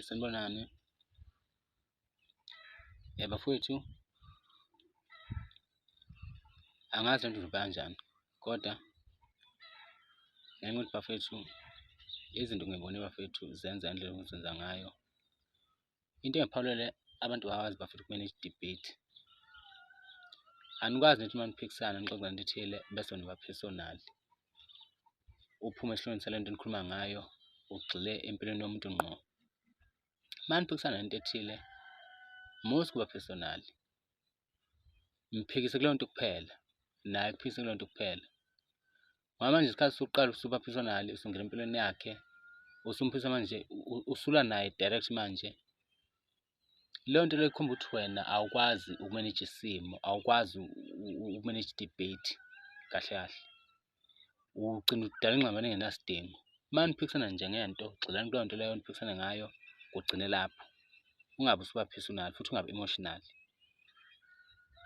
Sanibonani. Bafowethu, angazi lento izoba kanjani kodwa ngenxa yokuthi bafowethu izinto ngiyibone bafowethu zenza indlela engizenza ngayo. Into engiphawulele abantu abakwazi bafethu uku-manage debate. Anikwazi nithi uma niphikisana nixoxa ngento ethile bese niba personal. Uphume esihlokweni sale nto enikhuluma ngayo ugxile empilweni yomuntu ngqo. Uma niphikisana ngento ethile musa ukuba personal. Mphikise kuleyo nto kuphela, naye akuphikise kuleyo nto kuphela. Ngoba manje isikhathi sokuqala usuba personal usungena empilweni yakhe, usumphikisa manje usula naye direct manje. Leyo nto leyo ikhomba ukuthi wena awukwazi ukumeneja isimo, awukwazi ukumeneja i-debate kahle kahle. Ugcina udala ingxabano engenasidingo. Uma niphikisana nje ngento, gxilani kuleyo nto leyo eniphikisana ngayo, kugcine lapho. Ungabe usuba personal futhi ungabi emotional.